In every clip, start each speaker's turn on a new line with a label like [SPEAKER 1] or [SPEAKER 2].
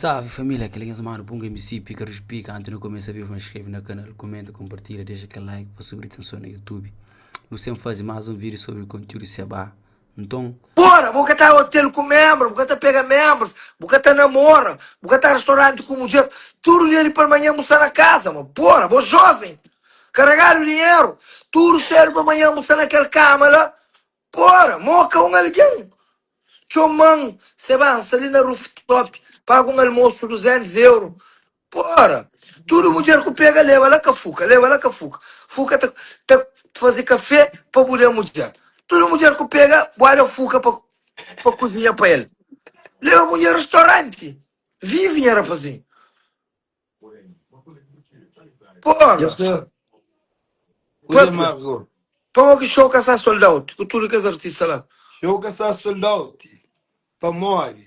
[SPEAKER 1] Salve família, kel-li é nhos manu Punga MC, Pika dos Pika. Antis nu kumesa vídeo, ma inskreve na kanal, kumenta, kompartilha, dexa kel like pa subir atenson na YouTube. Nu sem faze más un vídeo sobre konteúdu Sebah. Nton.
[SPEAKER 2] Pora, bu ka ta hotel ku membro, bu ka ta pega membros, bu ka ta namora, bu ka ta restaurante ku mudjer. Tudu dia di palmanhan bu sta na kaza, ma pora, bo joven, karegadu dinheru, tudu sedu palmanhan bu sta na kel kama la. Pora, moka un algen txoman, Seba, N sta li na rooftop, paga un almosu 200 euro. Pora, tudu mudjer ku pega leba la ka fuka, leba la ka fuka. Fuka ta ta faze kafe pa bu da mudjer. Tudu mudjer ku pega guarda fuka pa pa kuzinha pa el. Leba mudjer restauranti. Vivi nha rapazinhu. Pora.
[SPEAKER 3] Yes, sir. Kuzê
[SPEAKER 2] Papia.
[SPEAKER 3] más go?
[SPEAKER 2] Pamodi ki show ka sta sold out ku tudu kes artista la?
[SPEAKER 3] Show ka sta sold out pamodi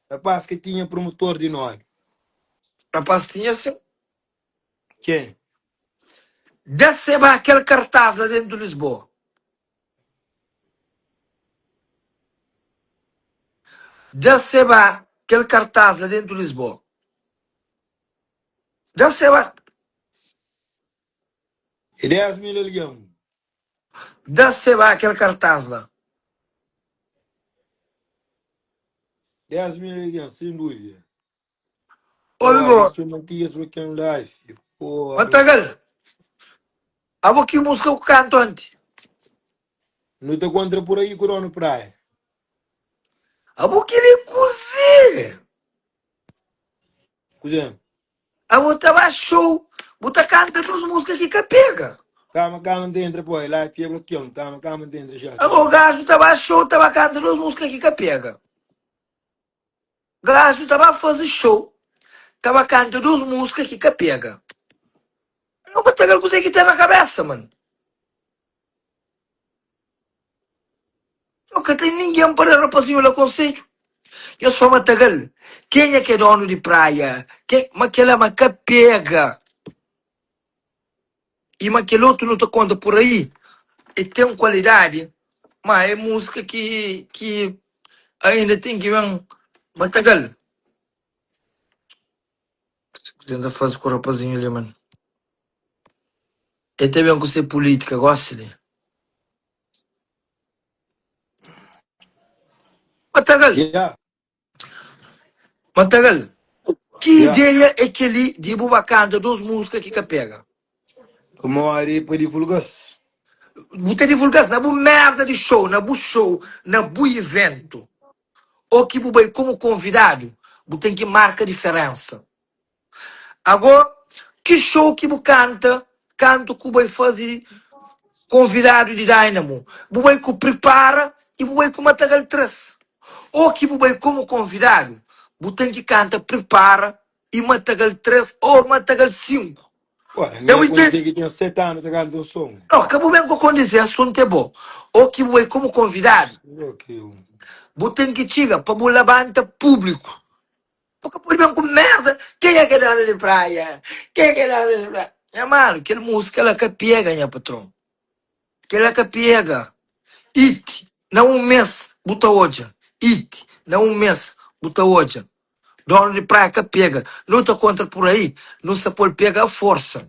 [SPEAKER 3] rapaz ka tinha promotor di nomi.
[SPEAKER 2] Rapaz tinha sim.
[SPEAKER 3] Ken?
[SPEAKER 2] Dja seba kel kartaz la dentu Lisboa. Dja seba kel kartaz la dentu Lisboa. Dja seba.
[SPEAKER 3] É 10 mil algen.
[SPEAKER 2] Dja seba kel kartaz la.
[SPEAKER 3] 10 mil algen, sen dúvida.
[SPEAKER 2] Obi
[SPEAKER 3] Porra,
[SPEAKER 2] bo,
[SPEAKER 3] isso é Matias Broken Life. Porra.
[SPEAKER 2] Matagal, abo ki música ku kantu anti?
[SPEAKER 3] Nu ta kontra por aí ku dono praia.
[SPEAKER 2] Abo kili kuzê?
[SPEAKER 3] Kuzê?
[SPEAKER 2] Abo ta ba show, bu ta kanta dus música ki ka pega.
[SPEAKER 3] Kama, kama, nta entra, pô. Life é bloqueão. Kama, kama, nta entra já.
[SPEAKER 2] Abo gajo ta ba show, ta ba kanta dus música ki ka pega. Gajo ta ba faze show, ta ba kanta dus música ki ka pega. Não ba tagal kuzê ki ten na cabeça, man. Não ka ten ninguém pa da rapazinho la conselho. Nhos fla matagal, kenha ki é dono di praia? Ken, ma kela ma ka pega. I ma kel otu nu ta konta por aí, e ten kualidadi, ma é músika ki ki ainda ten ki ben matagal. Tenta faze ku rapazinho li, man. E ta ben ku se pulítika gosi li. Matagal.
[SPEAKER 3] Yeah.
[SPEAKER 2] Matagal, ki
[SPEAKER 3] Yeah.
[SPEAKER 2] ideia é kel-li di bu ba kanta dos múzika ki ka pega?
[SPEAKER 3] Pamodi pa divulga-s.
[SPEAKER 2] Bu ta divulga-s na bu merda di show, na bu show, na bu iventu. Ô ki bu bai komu konvidadu, bu ten ki marka diferensa. Ago, ki show ki bu kanta kantu ku bai faze konvidadu di Dynamo? Bu bai ku Pripara i bu bai ku Matagal 3. Ô ki bu bai komu konvidadu, bu ten ki kanta Pripara i Matagal 3 ô Matagal 5.
[SPEAKER 3] Ora, mi
[SPEAKER 2] Eu
[SPEAKER 3] é
[SPEAKER 2] intende.
[SPEAKER 3] kondize ki ten 7 anu ta kanta un son.
[SPEAKER 2] Não, ka bu ben ku kondize, asuntu é bo. Ô ki bu bai komu konvidadu,
[SPEAKER 3] Ok.
[SPEAKER 2] bu ten ki txiga pa bu labanta públiku. Bu ka pode ben ku merda. Kenha ke dona di praia? Kenha ke dona di praia? Nha mano, kel música la ka pega, nha patron. Kel la ka pega. It, na un mês bu ta odja. It, na un mês bu ta odja. Dono di praia ka pega. Nu ta kontra por aí, nu sa pol pega a força.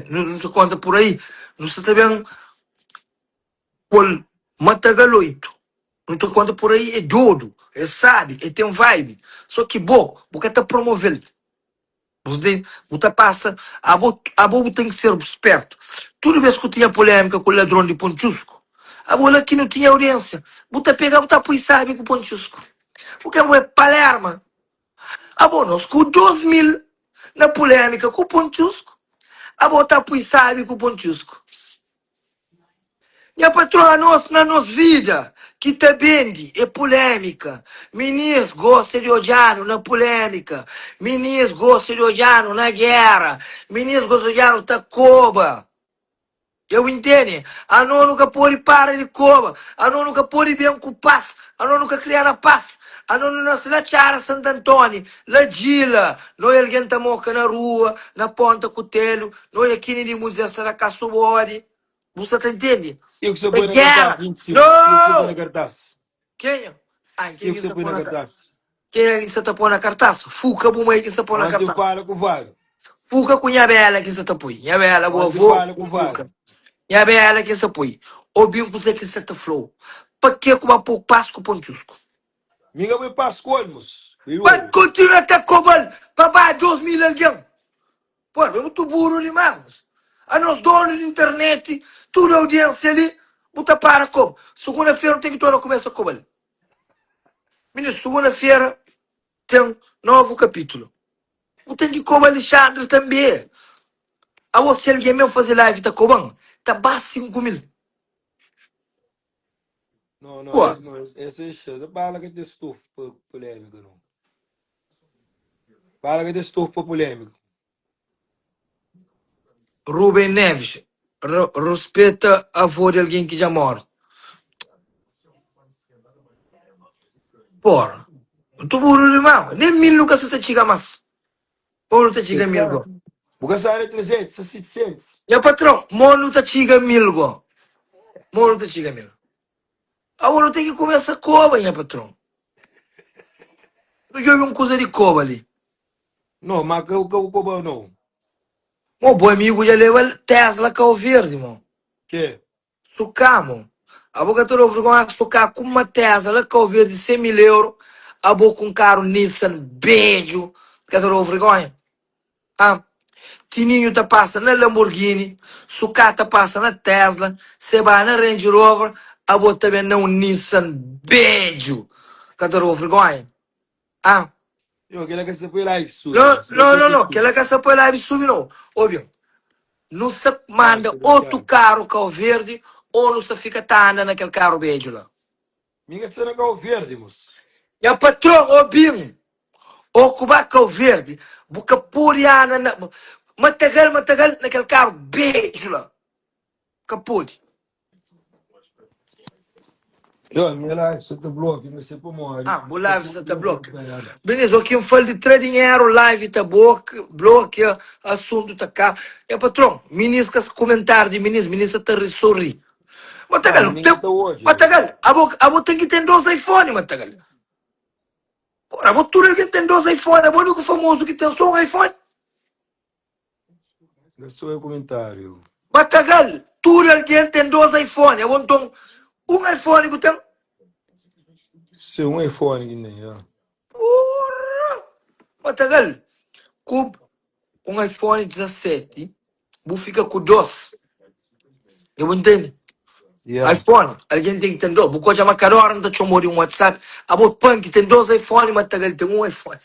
[SPEAKER 2] Nu ta kontra por aí, nu sa ta ben Pol mata galoito. Nu ta konta por aí é dodu, é sabi, é ten vibe. So ki bo, bu ka ta promovel. Bu ntende? Bu ta pasa, abo, abo bu ten ki ser spertu. Tudu bes ku tinha polemika ku ladron di Pontxusku, abo la ki nu tinha audiensia, bu ta pega bu ta pui sabi ku Pontxusku. Purke abo é Palerma. Abo nos ku 2000 na polemika ku Pontxusku, abo ta pui sabi ku Pontxusku. Nha patroa anos na nos vida ki ta bendi é pulémika Minis gosta di odja-nu na pulémika Minis gosta di odja-nu na géra Minis gosta di odja-nu ta koba Dja bu intende? Ano nu ka pode para di koba Ano nu ka pode ben ku pas Ano nu ka kria na pas Ano nu nase la Txada Santantoni La Djila No é algen ta moka na rua Na ponta kutelu No é kini di Muzé sta na kasu bodi Bu sa ta intende?
[SPEAKER 3] E ku sa
[SPEAKER 2] É
[SPEAKER 3] poi na
[SPEAKER 2] géra!
[SPEAKER 3] kartaz 25? E ku sa poi na
[SPEAKER 2] No!
[SPEAKER 3] kartaz?
[SPEAKER 2] Kenha? Ah,
[SPEAKER 3] E
[SPEAKER 2] ken
[SPEAKER 3] ku
[SPEAKER 2] ki
[SPEAKER 3] sa
[SPEAKER 2] sa
[SPEAKER 3] poi
[SPEAKER 2] poi
[SPEAKER 3] na
[SPEAKER 2] na
[SPEAKER 3] kartaz?
[SPEAKER 2] Kenha ki sa ta pô na kartas? Fuka bu mai ki sa pô na
[SPEAKER 3] Anti
[SPEAKER 2] kartas.
[SPEAKER 3] fala ku Vago.
[SPEAKER 2] Fuka ku nha bela ki sa ta poi. Nha bela bu
[SPEAKER 3] Anti
[SPEAKER 2] avô
[SPEAKER 3] fala
[SPEAKER 2] ku
[SPEAKER 3] ku
[SPEAKER 2] fuka.
[SPEAKER 3] Vago.
[SPEAKER 2] Nha bela ki sa poi. Obi-m kuzê ki sa ta fla-u. Pa ke ku ba pô pas ku pontxusku?
[SPEAKER 3] Mi ka poi pas ku el, mos. Bai
[SPEAKER 2] Pa
[SPEAKER 3] obi.
[SPEAKER 2] kontinua ta koba-l pa ba 2000 algen. Pô, é mutu buru dimás, mos. Anos donu di internet, tudu audiensia li, bu ta para koba. Sugunda-fera nu ten ki torna kumesa koba-l. Mininu, sugunda-fera ten novu kapítulu. Bu ten ki koba Alexandre tanbe. Abo, si algen ben faze live ta koba-m, ta ba 5000.
[SPEAKER 3] No, no,
[SPEAKER 2] Pô,
[SPEAKER 3] es no, es, es é xa. Bala ka ten stofo pa polémica, não. Bala ka ten stofo pa polémica.
[SPEAKER 2] Ruben Neves, ruspeta avô di algen ki dja móre. Porra, N ta buru di mau. Nen mil nu ka sa ta txiga más. Mo nu ta txiga mil go.
[SPEAKER 3] Bu ka sa na 300, sa 700.
[SPEAKER 2] Nha patrão, mo nu ta txiga mil go. Mo nu ta txiga mil. Awo nu ten ki kumesa koba, nha patrão. Nu djobe un kuza di koba li.
[SPEAKER 3] No, ma ka ka bu koba no.
[SPEAKER 2] Mo, bu amigu dja leba Tesla Kau Verdi, mo.
[SPEAKER 3] Ke?
[SPEAKER 2] Suká, mo. Abo ka ta da vergonha suká ku uma Tesla la Kau Verdi 100 mil euro, abo ku un karu Nissan bedju, ka ta da vergonha? Ah, Tininho ta pasa na Lamborghini, Suká ta pasa na Tesla, Seba na Range Rover, abo ta ben na un Nissan bedju, ka ta da vergonha? Ah.
[SPEAKER 3] Yo, kela ka sa poi live subi.
[SPEAKER 2] No, no, no, no, kela ka sa poi live subi no. Obi, nu sa manda otu karu Kau Verdi ou nu sa fika ta anda na kel karu bedju la?
[SPEAKER 3] Mi ka sa na Kau Verdi, mos.
[SPEAKER 2] Nha patron, obi-m, ô ku ba Kau Verdi, bu ka pode anda na Matagal, Matagal, na kel karu bedju la. Ka pode.
[SPEAKER 3] Yo, minha live sa ta bloki, mas é pamodi.
[SPEAKER 2] Ah, bu live sa ta bloki. Beleza, o ki N fal di tra dinheru, live ta blokia, asuntu ta ka. Nha patron, minis ka kumentáriu di minis, minis sa ta ri sorri.
[SPEAKER 3] Ah,
[SPEAKER 2] Matagal,
[SPEAKER 3] minis ka ta odja.
[SPEAKER 2] Matagal, abo, abo ten ki ten dos iPhone, Matagal. Ora, abo tudu algen ten dos iPhone, abo úniku famozu ki ten so un iPhone.
[SPEAKER 3] Ga sô é kumentáriu.
[SPEAKER 2] Matagal, tudu algen ten dos iPhone, abo nton un iPhone ku ten?
[SPEAKER 3] Se un iPhone ki N ten, ya.
[SPEAKER 2] Porra! Matagal, ku un iPhone 17 bu fika ku dos. Ya bu ntende?
[SPEAKER 3] Ya.
[SPEAKER 2] iPhone, algen ten ki ten dos. Bu ka odja ma kada ora N ta txomau di un WhatsApp, abo panki ten dos iPhone, Matagal ten un iPhone.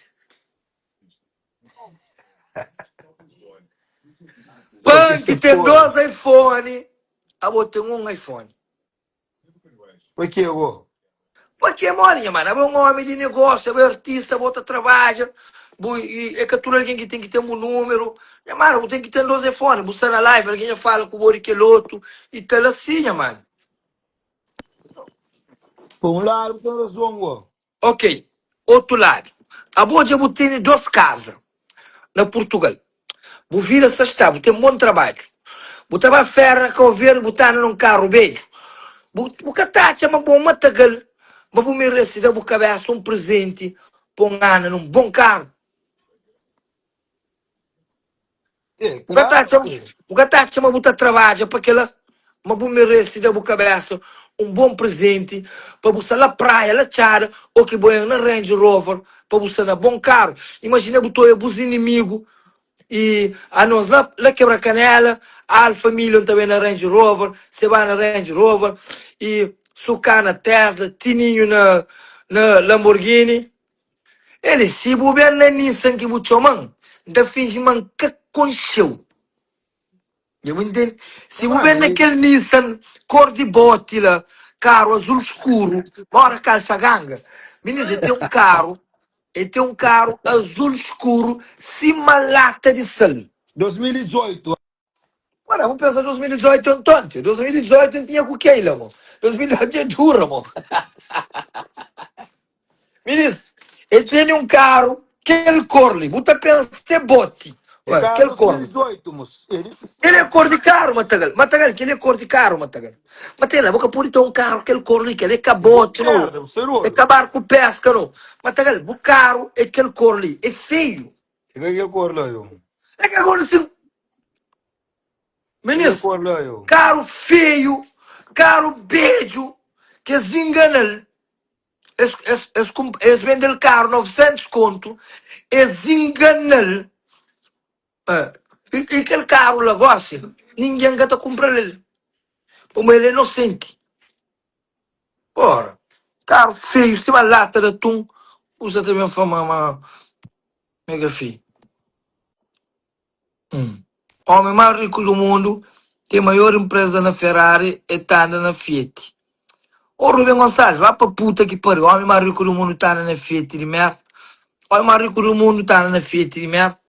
[SPEAKER 2] Punk ten dos iPhone, abo ten un iPhone.
[SPEAKER 3] Pa ke go?
[SPEAKER 2] Pa ke modi nha mano? Abo é un homi di negócio, abo é artista, abo ta trabadja, bu e é ka tudu algen ki ten ki ten bu número. Nha mano, bu ten ki ten dos iPhone, bu sta na live, algen dja fala ku bo di kel otu e tal asi nha mano.
[SPEAKER 3] Pa un ladu bu ten razon go.
[SPEAKER 2] Ok, otu ladu, abo dja bu tene dos kaza na Purtugal, bu vida sta sta, bu ten bon trabadju, bu ta ba fera na Kau Verdi, bu ta anda na un karu bedju, bu bu ka ta atxa ma bo matagal, ma bu merese da bu kabesa un prezenti pa un anda na un bon karu?
[SPEAKER 3] É,
[SPEAKER 2] Bu ka ta
[SPEAKER 3] klaru
[SPEAKER 2] atxa,
[SPEAKER 3] ki
[SPEAKER 2] bu ka ta atxa ma bu ta trabadja pa kila, ma bu merese da bu kabesa un bon prezenti pa bu sta la praia, la txada, ô ki bo en na Range Rover pa bu sta na bon karu. Imajina bu ta oia bus inimigu i anos la, la kebra kanela, Alfa Million ta ben na Range Rover, Seba na Range Rover i Suka na Tesla, Tininho na na Lamborghini. Eli, si bu ben na Nissan ki bu txoma-m, N ta finji ma N ka konxe-u. Dja bu ntende? Si bu ben na kel Nissan kor di boti la, karu azul skuru, mora kalsa ganga. Minis, el ten un karu, el ten un karu azul skuru sima lata di sal.
[SPEAKER 3] 2018.
[SPEAKER 2] Mano, bu pensa 2018 é ontonte? 2018 N tinha ku Keila, mo. 2018 é dura, mo. Minis, el tene un karu, kel kor li, bu ta pensa é boti.
[SPEAKER 3] É
[SPEAKER 2] Ué,
[SPEAKER 3] karu
[SPEAKER 2] kel kor li.
[SPEAKER 3] 2018, mos. É
[SPEAKER 2] Kel é kor
[SPEAKER 3] diferenti.
[SPEAKER 2] di karu, Matagal. Matagal, kel é kor di karu, Matagal. Matagal, bo ka pode ten un karu kel kor li, kel é ka
[SPEAKER 3] Bu
[SPEAKER 2] bote, no.
[SPEAKER 3] merda, bu sai
[SPEAKER 2] É
[SPEAKER 3] dodu.
[SPEAKER 2] ka barku peska, no. Matagal, bu karu é kel kor li. É feio.
[SPEAKER 3] É ka kel kor la, yo.
[SPEAKER 2] É ka kor si,
[SPEAKER 3] É kel
[SPEAKER 2] minis,
[SPEAKER 3] kor la, yo.
[SPEAKER 2] karu feio, karu bedju, ki es ingana-l. Es, es, es, es bende-l karu 900 kontu, es ingana-l. Ah, i, i kel karu la gósi, ningen ka ta kunpra-l el, pamodi el é inosenti. Ora, karu feiu sima lata di atun, bu sa ta ben fla ma ma ma é ka feiu. Hum. Omi más riku di mundu ten maior inpreza na Ferrari e ta anda na Fiat. Ô Ruben Gonçalves, ba pa puta ki pariu, omi más riku di mundu ta anda na Fiat di merda. Omi más riku di mundu ta anda na Fiat di merda.